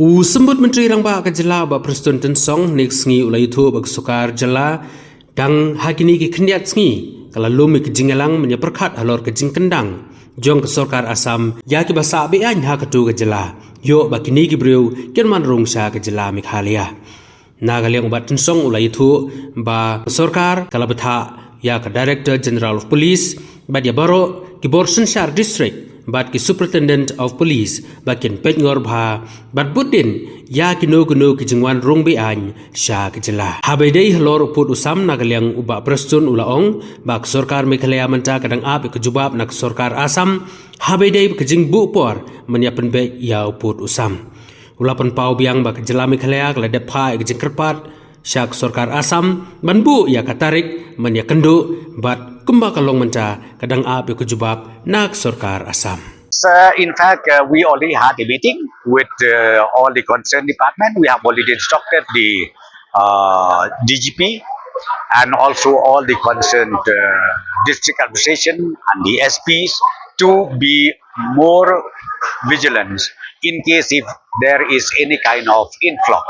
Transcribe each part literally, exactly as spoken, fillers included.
U Symbud Myntri Rangbah ka jylla Bah Prestone Tynsong, hynne ka sngi u la ïathuh ba ka sorkar jylla dang ha kine ki khyndiat sngi ka la lum ïa ka jingïalang mynta pyrkhat halor ka jingkyndang jong ka sorkar Assam ïa kiba sah be-aiñ ha katu ka jylla, ïoh ba kine ki briew kin wan rung sha ka jylla Meghalaya. Na ka liang u Bah Tynsong u la ïathuh ba ka sorkar ka la bthah ïa ka Director General of Police bad ïa baroh ki bor synshar district bad ki Superintendent of Police ba kin peit ngor bha bad bud dien ïa kino kino ki jingwan rung be-aiñ sha ka jylla. Haba ïadei halor u pud u sam, na ka liang u Bah Prestone u la ong ba ka sorkar Meghalaya mynta ka dang ap ïa ka jubab na ka sorkar Assam haba ïadei ka jingbuh por ban ïa pynbeit ïa u pud u sam. U la pynpaw biang ba ka jylla Meghalaya ka la dep phah ïa ka jingkyrpad sha ka sorkar Assam ban buh ïa ka tarik ban ïakynduh, bad kumba ka long mynta ka dang ap ïa ka jubab na ka sorkar Assam. So, in fact, uh, we already had a meeting with uh, all the concerned department. We have already instructed the uh, D G P and also all the concerned uh, district administration and the S Ps to be more vigilant in case if there is any kind of influx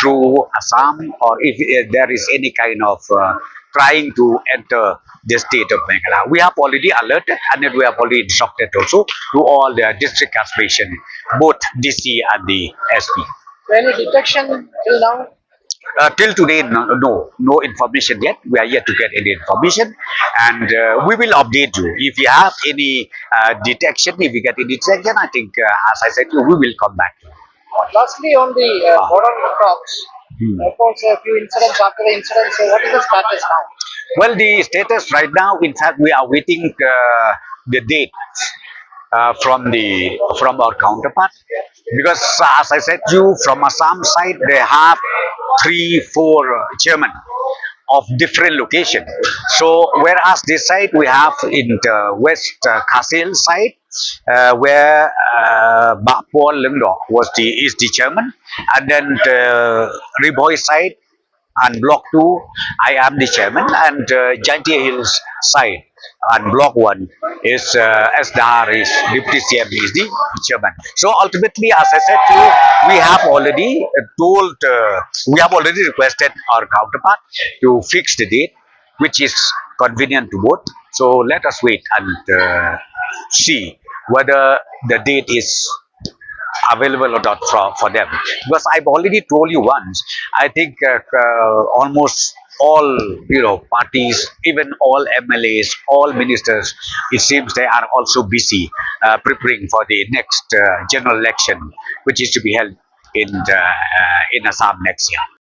through Assam, or if uh, there is any kind of uh, trying to enter the state of Meghalaya. We have already alerted and then we have already instructed also to all the district administration, both D C and the S P. Any detection till now? Uh, till today, no, no, no information yet. We are yet to get any information, and uh, we will update you if you have any uh, detection. If we get any detection, I think, uh, as I said, we will come back. Lastly, on the uh, Ah. border talks, Hmm. of course, a few incidents after the incident. So, what is the status now? Well, the status right now, in fact, we are waiting uh, the date uh, from the from our counterpart, because uh, as I said to you, from Assam side they have three, four uh, chairmen of different location. So whereas this side we have in the West uh, Khasi Hills side, uh, where uh, Bah Paul Lyngdoh was the is the chairman, and then the Ri Bhoi side and Block two, I am the chairman, and uh, Jaintia Hills side and Block one is uh, S Dhar is deputy C M is the chairman. So ultimately, as I said to you, we have already told, uh, we have already requested our counterpart to fix the date which is convenient to both. So let us wait and uh, see whether the date is available or not for, for them. Because I've already told you once, I think uh, uh, almost all, you know, parties, even all M L As, all ministers, it seems they are also busy uh, preparing for the next uh, general election, which is to be held in the, uh, in Assam next year.